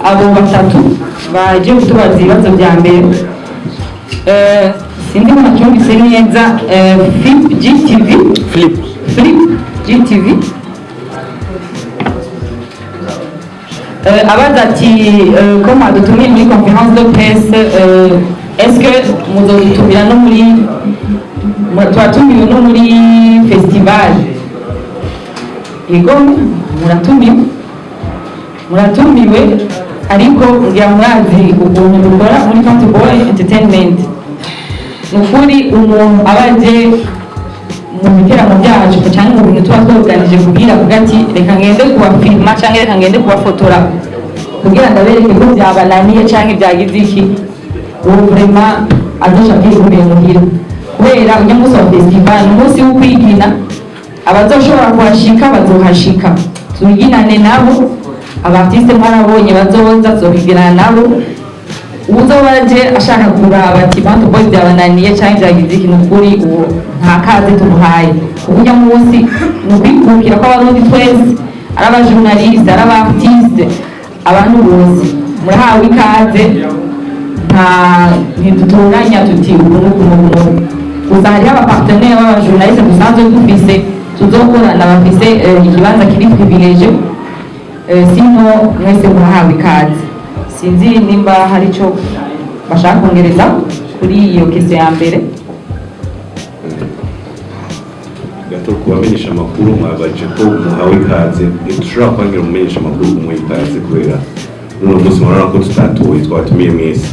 Abo batatu baje kutubaza ibibazo bya mbere. Sinzi ko nacyumvise neza. Flip GTV. Philip. Flip GTV. Abaza ati ko mwadutumiye muri conférence de presse, est-ce que muzodutumira no muri twatumiwe no muri festival? Yego, muratumiwe, muratumiwe, ariko ngira murazi ukuntu dukora muri Country Boy Entertainment. Ni ukuri, umuntu aba aje mu biteramo byacu cyangwa mu bintu tuba twoganije kugira avuga ati reka ngende kubafilma cyangwa reka ngende kubafotora kugira ndabereke ko byabananiye cyangwa byagize iki, uwo vraiment azoca abyigumiye muhira, kubera ujya munsi wa festival ni umunsi wo kwigina. Abazoshobora kuhashika bazohashika, tuyiginane nabo. Aba artiste mwarabonye bazoza, tuzokwigirana nabo. Uzoba aje ashaka kuraba ati Bantu Boy byabananiye cyangwa byagize ikintu, kuri uwo nta kaze tumuhaye, kuko ujya munsi ni ukwikukira kw'Abarundi twese, ari aba journaliste, ari aba artiste, abantu bose murahawe ikaze. Nta ntidutoranya tuti uku n'uku n'uku n'uku. Gusa hariho aba partenaire b'aba journaliste dusanzwe dufise tuzokorana, bafise ikibanza kiri privilégié. Sino mwese murahawe ikaze. Sinzi nimba hari icyo bashaka kongereza kuri iyo question ya mbere. Gato kubamenyesha amakuru, mwabaje ko muhawe ikaze. Ntidushobora kwangira umumenyesha amakuru kumuha ikaze, kubera n'uno munsi murabona ko tutatoye, twatumiye mwese.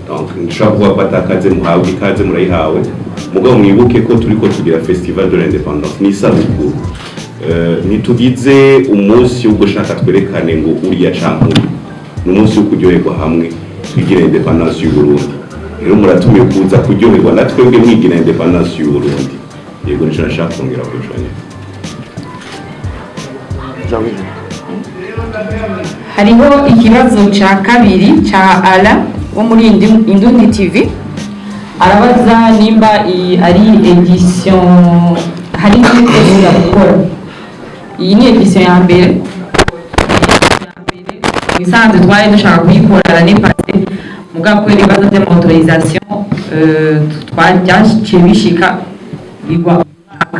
Donc ntidushobora kuvuga ko atakaze muhawe ikaze, murayihawe. Mugabo mwibuke ko turiko tugira Festival de l'Indépendance, ni isabukuru. Ntitugize umunsi wo gushaka twerekane ngo uriya canke uri, ni umunsi wo kuryoherwa hamwe twigire indépendance y'u Burundi. Rero muratumiye kuza kuryoherwa na twebwe mwigira indépendance y'u Burundi. Yego, nico nashaka kongera kuri ico nyene. Jean-Louis. Hariho ikibazo cya kabiri cya Ala wo muri Indundi TV. Arabaza nimba iyi ari édition, hari n'indi twifuza gukora. Iyi ni édition ya mbere. Ibisanzwe twari dushaka kuyikora l'année passée, mugabo kubera ibibazo by'ama autorisation byaciye bishika bigwa umwaka.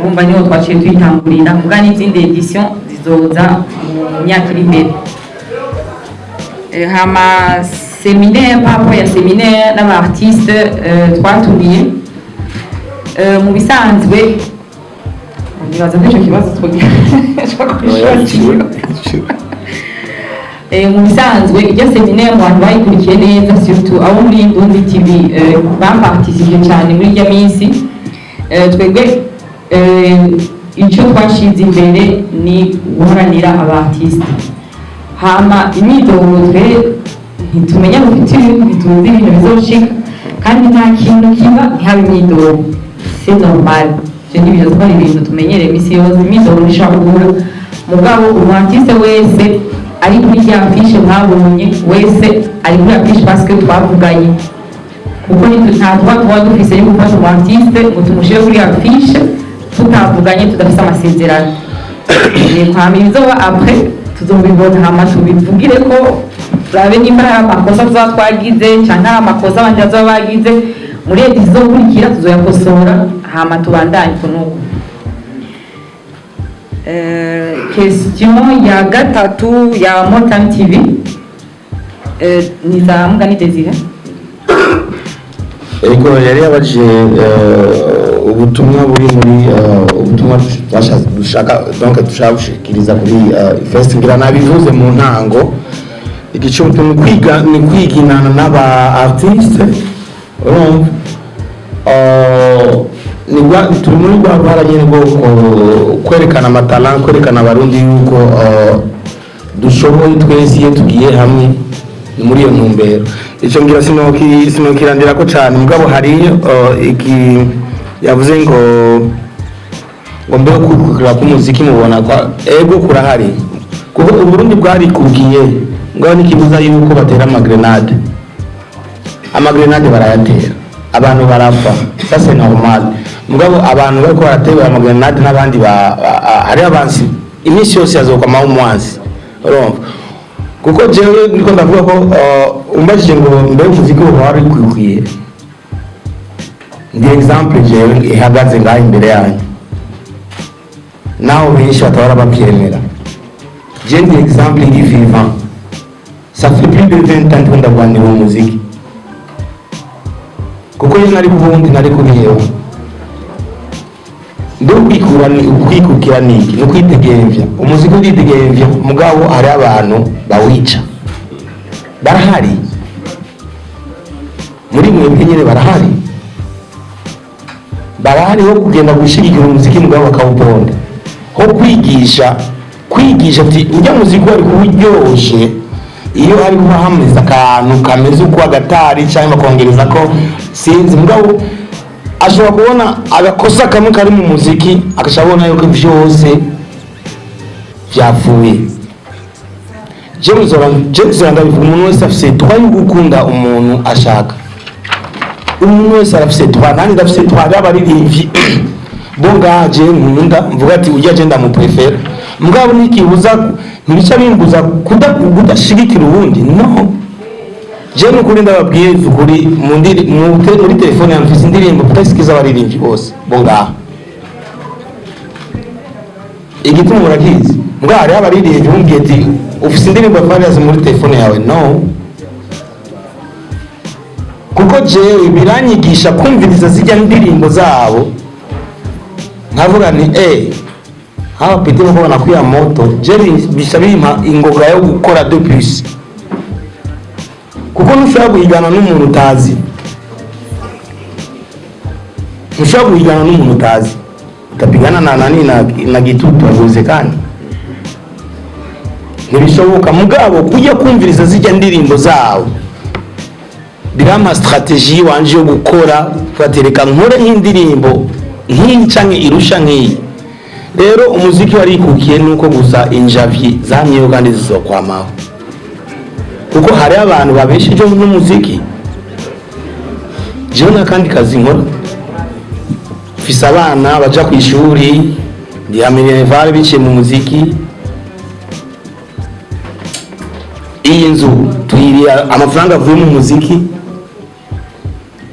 Urumva niho twaciye tuyitangurira, muga n'izindi édition zizoza mu myaka iri imbere. Hama séminaire, par rapport ya séminaire n'aba artiste twatumiye, mu bisanzwe nibaza ko ico kibazo twogira. Mu bisanzwe iryo séminaire, mu bantu bayikurikiye neza, surtout abo muri Indundi TV, baparticipe cyane muri irya minsi. Twebwe icyo twashize imbere ni guharanira aba artiste. Hama imyidogo, twe ntitumenya mu futur, ntituzi ibintu bizoshika, kandi nta kintu kiba ntihabe imyidogo, c'est normal. Ivyo ni ko ari ibintu tumenyereye imisi yose, imyidogo ntishobora kubura. Mugabo umu artiste wese ari kuri rya affiche mwabonye, wese ari kuri affiche parce que twavuganye, kuko nta tuba dufise yo gufata umu artiste ngo tumushyire kuri affiche tutavuganye, tudafise amasezerano. Hama ibizoba après tuzobibona, hama tubivugire ko turabe nimba hari amakosa tuzaba twagize canke hari amakosa abandi bazoba bagize. Muri édition izokurikira tuzoyakosora, hama tubandanye uko nuko. Question ya gatatu ya Motan TV, ni za Mugani Desire. Ego, yari yabajije ubutumwa buri muri ubutumwa dushaka, donc dushaka gushikiriza kuri fest. Ngira nabivuze mu ntango. Igice ni kwiga, ni kwiginana n'aba artiste. Urumva, ni turi muri rwa ruhara nyine rwo kwerekana ama talent, kwerekana Abarundi yuko dushoboye twese iyo tugiye hamwe. Ni muri iyo ntumbero. Icyo ngira sinokirandira ko cyane. Mugabo hari iki yavuze ngo mbe kwikukira k'umuziki mubona kwa ego kurahari, kuko Uburundi bwarikukiye, ngo n'ikibuza yuko batera ama grenade. Ama grenade barayatera, abantu barapfa, ça c'est normal. Mugabo abantu bariko baratera ama grenade n'abandi hari abansi iminsi yose yazokwamaho umwansi. Urumva Kuko jewe ndiko ndavuga ko umbajije ngo mbe umuziki woba warikwiye, ndi exemple jewe ihagaze ngaho imbere yanyu, naho benshi batabara bavyemera. Je ndi exemple iri vivant. Ça fait plus de 20 ans ndiko ndagwanira uwo muziki, kuko iyo nari kubundi nari kubiheba. Ndi ukwikura ni ukwikukira, niki ni ukwidegemvya. Umuziki uridegemvya, mugabo hari abantu bawica, barahari muri mwebwe nyene, barahari, barahari ho kugenda gushigikira umuziki, mugabo bakawuponda, ho kwigisha, kwigisha ati ujya muziki wari kuba uryoshe iyo hari kuba hameze akantu kameze uko agatari, cyangwa bakongereza ko sinzi. Mugabo ashobora kubona agakosa kamwe kari mu muziki, agaca abona yuko vyose vyapfuye. James ndabivuga, umuntu wese afise droit yo gukunda umuntu ashaka. Umuntu wese arafise droit, nanjye ndafise droit. Y'abaririmbyi bo ngaha je nkunda, mvuga ati ujya je ndamuprefera, mugabo nikibuza, ntibica bimbuza kudashigikira uwundi. No je nukuri ndababwiye ukuri, muri telefone yanjye mfise indirimbo presque z'abaririmbyi bose bo ngaha. Igituma murakizi, mbwa hariho abaririmbyi mumbwiye ati ufise indirimbo ya Farious muri telefone yawe, no kuko jewe biranyigisha kumviriza zijya ndirimbo zabo, nkavuga nti hawa pete bako banakuya moto. Je bisha bimpa ingoga yo gukora de plus, kuko ntushobora guhigana n'umuntu utazi, ntushobora guhigana n'umuntu utazi. Utapigana na nani na gitutu haiwezekani, ntibishoboka. Mugabo kujya kumviriza zijya ndirimbo zabo birampa stratégie wanje yo gukora, batereka nkore nk'indirimbo nk'iyi canke irusha nk'iyi. Rero umuziki warikukiye, nuko gusa injavyi zamyeho kandi zizokwamaho, kuko hari abantu babeshejeho n'umuziki. Jewe n'akandi kazi nkora, mfise abana baja ku ishuri, ndiha minerval biciye mu muziki. Iyi nzu tuyiriye amafaranga avuye mu muziki.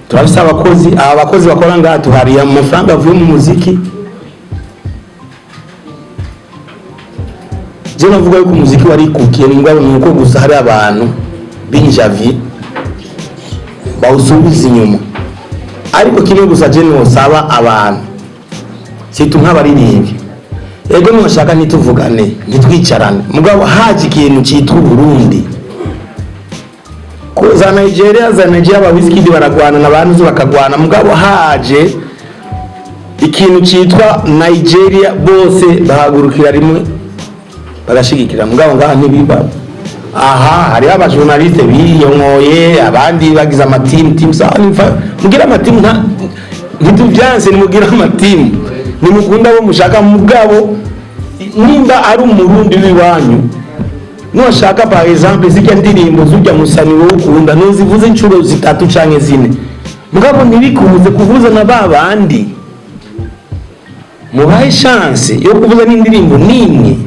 Turafise abakozi, aba bakozi bakora ngaha tuhariye amafaranga avuye mu muziki. Je navuga yuko umuziki warikukiye, mugabo ni uko gusa hari abantu b'injavi bawusubiza inyuma. Ariko kimwe gusa je nosaba abantu, situ nk'abaririmbyi, ego mwashaka ntituvugane, ntitwicarane, mugabo haje ikintu cyitwa Uburundi, ko za Nigeria ba Wizkid baragwana na bantu bakagwana, mugabo haje ikintu cyitwa Nigeria bose bahagurukira rimwe bagashigikira. Mugabo ngaha ntibiba. Aha hariho abajournaliste biyonkoye, abandi bagize amatimu timu sawa, mugira amatimu, nta ntituvyanse, nimugira amatimu, nimukunda abo mushaka. Mugabo nimba ari umurundi w'iwanyu, nuwashaka par exemple zirya ndirimbo zurya musani wowe ukunda, nuzivuze inshuro zitatu canke zine, mugabo ntibikubuze kuvuza na ba bandi, mubahe chance yo kuvuza n'indirimbo nimwe.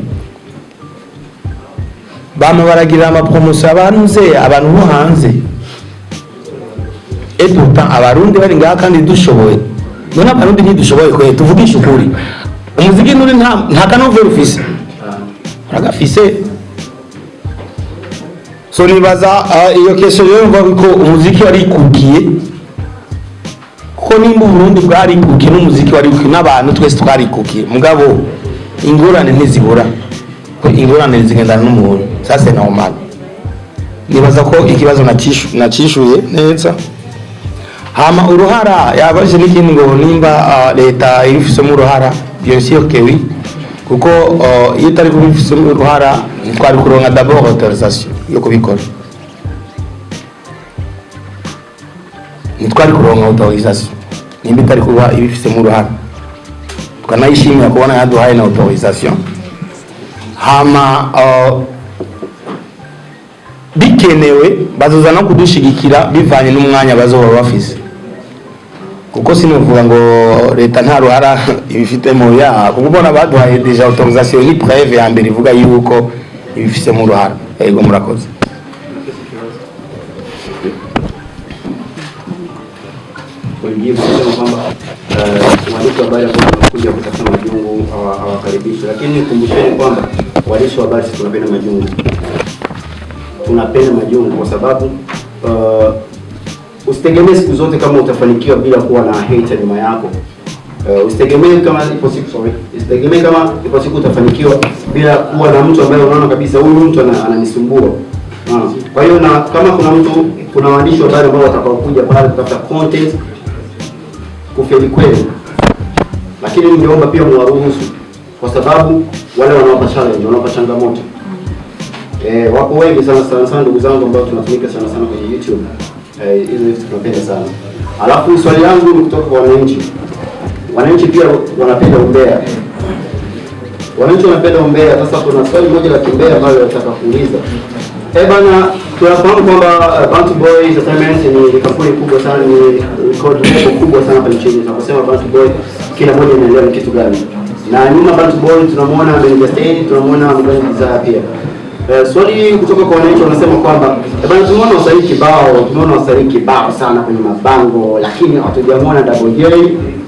Bama baragira amapromotion abantu ze abantu bo hanze, et pourtant abarundi bari ngaha kandi dushoboye. None abarundi ntidushoboye kwe? Tuvugishe ukuri, umuziki nuri nta kanovera ufise, uragafise. So nibaza iyo question rero mvuga ko umuziki warikukiye, kuko nimba Uburundi bwarikukiye n'umuziki warikukiye n'abantu twese twarikukiye, mugabo ingorane ntizibura, ko ingorane zigendana n'umuntu, ça c'est normal. Nibaza ko ikibazo nacishuye neza. Hama uruhara yabaje n'ikindi ngo nimba leta ibifisemo uruhara. Bien sûr que oui, kuko iyo itari kubifisemo uruhara ntitwari kuronka d'abord autorisation yo kubikora, ntitwari kuronka autorisation nimba itari kuba ibifisemo uruhara. Tukanayishimira kubona yaduhaye na autorisation. Hama bikenewe bazoza no kudushigikira bivanye n'umwanya bazoba bafise, kuko sinovuga ngo leta nta ruhara ibifitemo ya, kuko ubona baduhaye déjà autorisation, ni preuve ya mbere ivuga yuko ibifisemo uruhara. Ego, murakoze. Wengine kusema kwamba waandishi wa habari ambao wanakuja kutafuta majungu hawakaribishwi, lakini nikumbusheni kwamba waandishi wa habari sisi tunapenda majungu, tunapenda majungu kwa sababu usitegemee siku zote kama utafanikiwa bila kuwa na hater nyuma yako. Usitegemee kama ipo siku, sorry, usitegemee kama ipo siku utafanikiwa bila kuwa na mtu ambaye unaona kabisa huyu mtu ananisumbua. Kwa hiyo na kama kuna mtu, kuna waandishi wa habari ambao watakaokuja pale kutafuta content kufeli kweli, lakini ningeomba pia muwaruhusu, kwa sababu wale wanawapa challenge, wanawapa changamoto. Wako wengi sana sana sana ndugu zangu ambao tunatumika sana sana kwenye YouTube. Hizo vitu tunapenda sana. Alafu swali langu ni kutoka kwa wananchi. Wananchi pia wanapenda umbea. Wananchi wanapenda umbea. Sasa kuna swali moja la kimbea ambalo nataka kuuliza. Bana, tunafahamu kwamba Bantu Boy Entertainment ni kampuni kubwa sana, ni record label kubwa sana hapa nchini. Tunaposema Bantu Boy, kila mmoja anaelewa ni kitu gani. Na nyuma Bantu Boy tunamuona Manager Stain, tunamuona Mgani Desire pia. Swali kutoka kwa wananchi wanasema kwamba bana, tumeona wasanii kibao, tumeona wasanii kibao sana kwenye mabango, lakini hatujamuona Double J,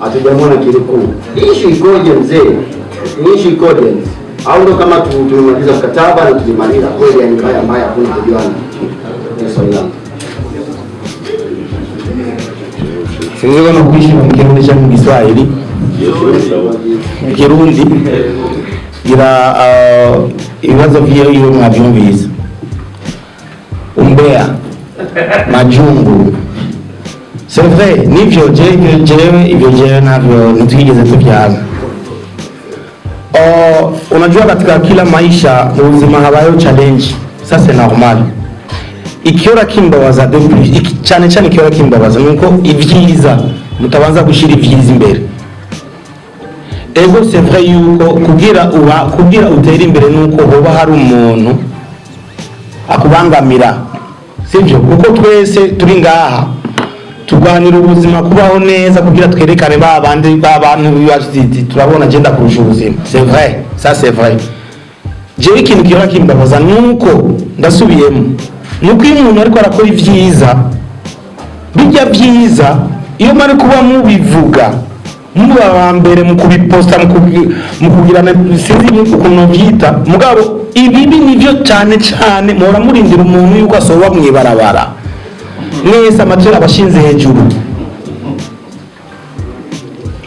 hatujamuona Kirikou. Issue ikoje mzee? Issue ikoje? Au ndo kama tumemaliza mkataba na tulimaliza kweli, yani mbaya mbaya, hakuna kujuana? Ndio swali langu. Sinzi ko no kwishura mu Kirundi canke mu Giswahili. Mu Kirundi gira ibibazo vyiwe iyo mwavyumvise, umbea, majungu, c'est vrai, nivyo. Jewe jewe ivyo jewe navyo ntitwigeze tuvyanga. Unajua katika kila maisha mu buzima habayo challenge, ça c'est normal. Ikiora kimbabaza de plus cyane cyane ikiora kimbabaza nuko ibyiza mutabanza gushira ibyiza imbere. Ego, c'est vrai yuko kugira uba kugira utere imbere nuko hoba hari umuntu akubangamira, sibyo? Kuko twese turi ngaha turwanira ubuzima, kubaho neza, kugira twerekane ba bandi, ba bantu bibacu turabona agenda kurusha ubuzima. C'est vrai, ça c'est vrai. Jewe ikintu gihora kimbabaza nuko, ndasubiyemo, nuko iyo umuntu ariko arakora ibyiza, bijya byiza iyo mari kuba mubivuga, muba aba mbere mu kubiposta, mu kugirana, sinzi ukuntu byita. Mugabo ibibi nivyo cyane cyane muhora murindira umuntu yuko asoba mw'ibarabara, mwese amatwi abashinze hejuru.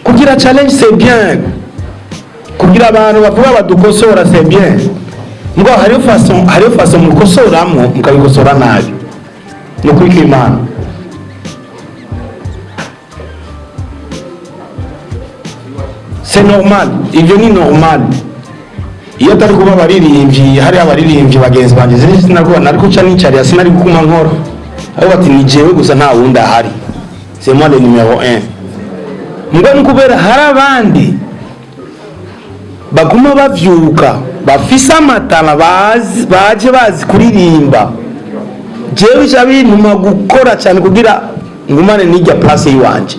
Kugira challenge, c'est bien. Kugira abantu bavuga badukosora, c'est bien. Mugabo hariho façon mukosoramo mukabikosora nabi, ni ukuri kw'Imana. C'est normal, ivyo ni normal. Iyo atari kuba abaririmbyi, hari abaririmbyi bagenzi banje ziri, sinariko nari kuca nicarira, sinari gukuma nkora aho bati ni jewe gusa, nta wundi ahari, c'est moi le numéro 1. Mbwa ni kubera hari abandi baguma bavyuka bafise amatara, bazi baje bazi kuririmba. Jewe ica bintuma gukora cyane kugira ngumane n'irya place yiwanje.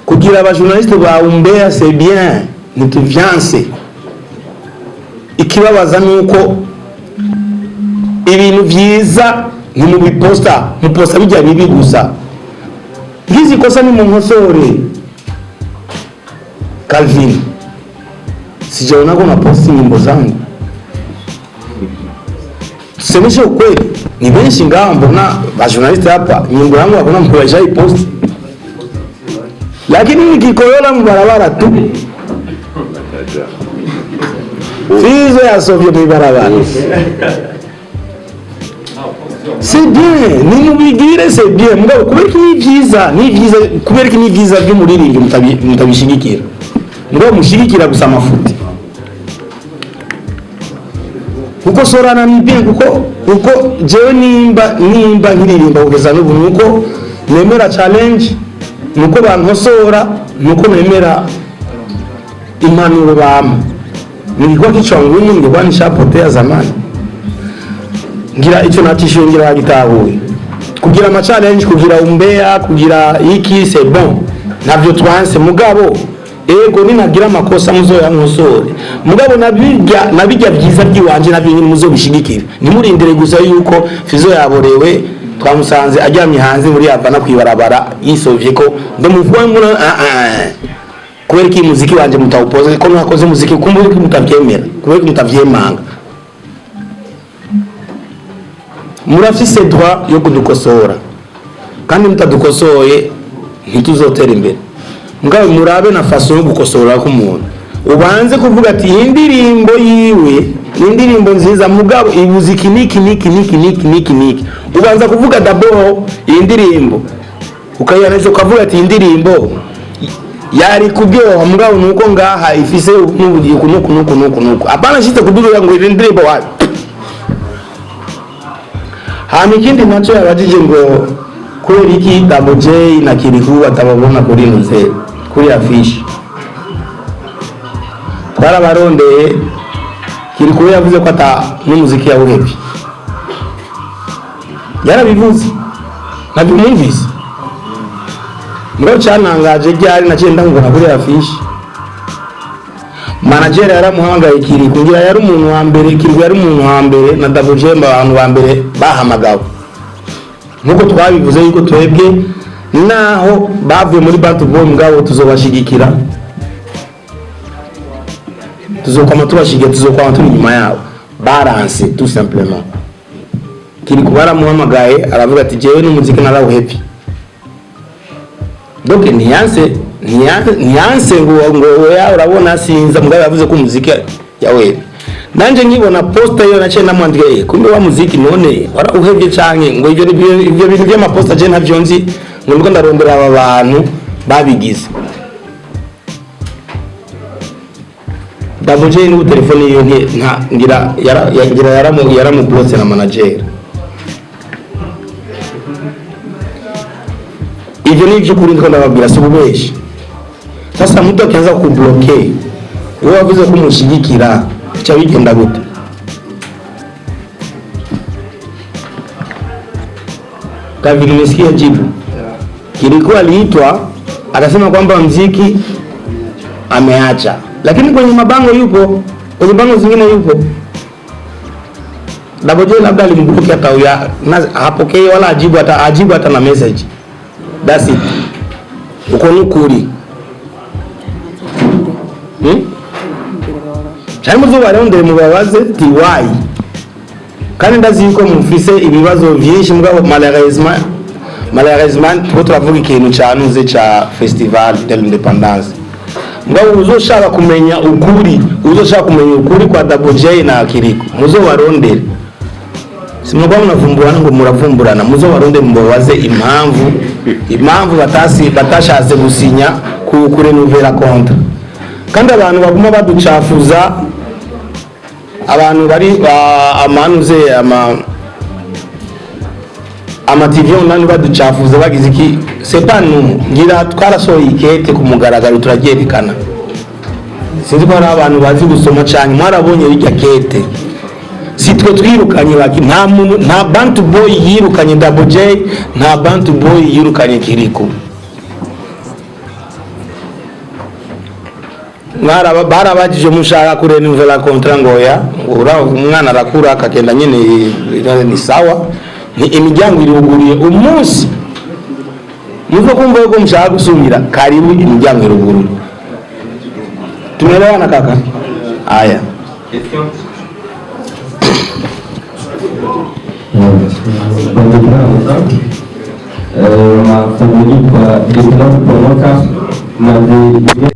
Kugira abajournaliste ba umbea, c'est bien, ntituvyanse. Ikibabaza nuko ibintu vyiza ntimubiposta, muposta bijya bibi gusa. Ngize ikosa ni munkosore. Calvin, sijaona ko posti nyimbo zangu. Tusemeshe ukweli, ni benshi ngaha mbona ba journaliste hapa, nyimbo yangu hakuna mtu posti, lakini nikikoyola mubarabara tu, Fizo yasovye mw'ibarabara. C'est bien, nimubigire, c'est bien. Mugabo kubera ko ni vyiza, ni vyiza, kubera ko ni vyiza by'umuririmbyi mutabishigikira, mugabo mushigikira gusa amafuti. Gukosorana ni bien, kuko jewe nimba nkiririmba kugeza n'ubu, nuko nemera challenge, nuko bankosora, nuko nemera impanuro bampa. Nilikuwa kichwa ngumu, nilikuwa nishapotea zamani. Ngira icyo natishuye, ngira bagitahuye. Kugira ama challenge, kugira umbea, kugira iki, c'est bon, ntabyo twanse. Mugabo Ego, ninagira amakosa muzoyankosore, mugabo nabijya byiza by'iwanje nabyo nyine muzobishigikira. Ntimurindire gusa yuko Fizo yaborewe, twamusanze aryamye hanze muri Havana kwibarabara yisovye ko ndamuvuga muri ah ah. Kubera ko iyi muziki wanje mutawupoze, ko mwakoze muziki, kumva ko mutavyemera, kubera ko mutavyemanga, murafise droit yo kudukosora, kandi mutadukosoye ntituzotera imbere. Mugabo murabe na façon yo gukosora k'umuntu. Ubanze kuvuga ati iyi ndirimbo yiwe ni indirimbo nziza, mugabo imuziki niki niki niki niki niki niki. Ubanza kuvuga d'abord iyi ndirimbo ukayianaliza, ukavuga ati iyi ndirimbo yari kuryoha, mugabo nuko ngaha ifise n'ubugiye nuku nuku nuku nuku. Hapana shite kuduga ngo iyi ndirimbo wapi. Hama ikindi nacyo yabajije ngo kubera iki Double J na Kirikou batababona kuri nuze, kuri affiche. Twarabarondeye. Kirikou yavuze ko ata n'umuziki yawuhevye, yarabivuze, ntabyo mwumvise. Mugabo cyantangaje, ryari naciye ndamubona kuri affiche. Manager yaramuhamagaye Kirikou, ngira yari umuntu wa mbere, Kirikou yari umuntu wa mbere na Double J mu bantu ba mbere bahamagawe. Nkuko twabivuze yuko twebwe naho bavuye muri Bantu Boy, mugabo tuzobashigikira, tuzokwama tubashigiye, tuzokwama turi inyuma yabo. Baranse tout simplement. Kirikou baramuhamagaye, aravuga ati jewe n'umuziki narawuhevye. Donc ntiyanse ngo oya, urabona sinza, mugabo yavuze ko umuziki yawuhevye. Nanje nkibona poster yo naciye ndamwandika: "Eh, kumbe wa muziki none warawuhevye canke?" Ngo ivyo bintu vy'amaposta je ntavyo nzi, ngo ndiko ndarondera aba bantu babigize. Double J n'ubu telefone yiwe nta ngira ngira yaramublotse na manager. Ivyo ni ivy'ukuri ndiko ndababwira, si ububeshi. Sasa mtu akianza kubloke wewe wavuze ko umushyigikira, bica bigenda gute? David, umesikia jibu? Kilikuwa aliitwa akasema kwamba mziki ameacha, lakini kwenye mabango yupo, kwenye bango zingine yupo. Double J labda alimblock hata uya na hapokei wala ajibu hata na message. That's it. Uko nukuri. Cyane muzobarondere mubabaze ti why. Kandi ndazi yuko mufise ibibazo vyinshi, mugabo malheureusement tuko turavuga ikintu canuze ca Festival de l'Indépendance. Mugabo uzoshaka kumenya ukuri, uzoshaka kumenya ukuri kwa Double J na Kirikou, muzobarondere. Simugwa munavumburana ngo muravumburana, muzobarondere mubabaze impamvu batashatse gusinya ku kurenuvera contrat. Kandi abantu baguma baducafuza, abantu bari amanuze ama TV online baducafuza bagize iki, c'est pas nous. Ngira twarasohoye ikete ku mugaragaro, turaryerekana. Sinzi ko hari abantu bazi gusoma cyane, mwarabonye bijya kete. Si twe twirukanye baki, nta muntu, nta Bantu Boy yirukanye Double J, nta Bantu Boy yirukanye Kirikou. Barabajije mushaka kurenuvela contrat, ngo ya ngo umwana arakura akagenda nyene ni sawa, ni imiryango iruguriye. Umunsi muzo kumva yuko mushaka gusubira, karibu, imiryango iruguruye. Tumeelewana kaka? Haya. Question. Ma famille, kwa Promoka maze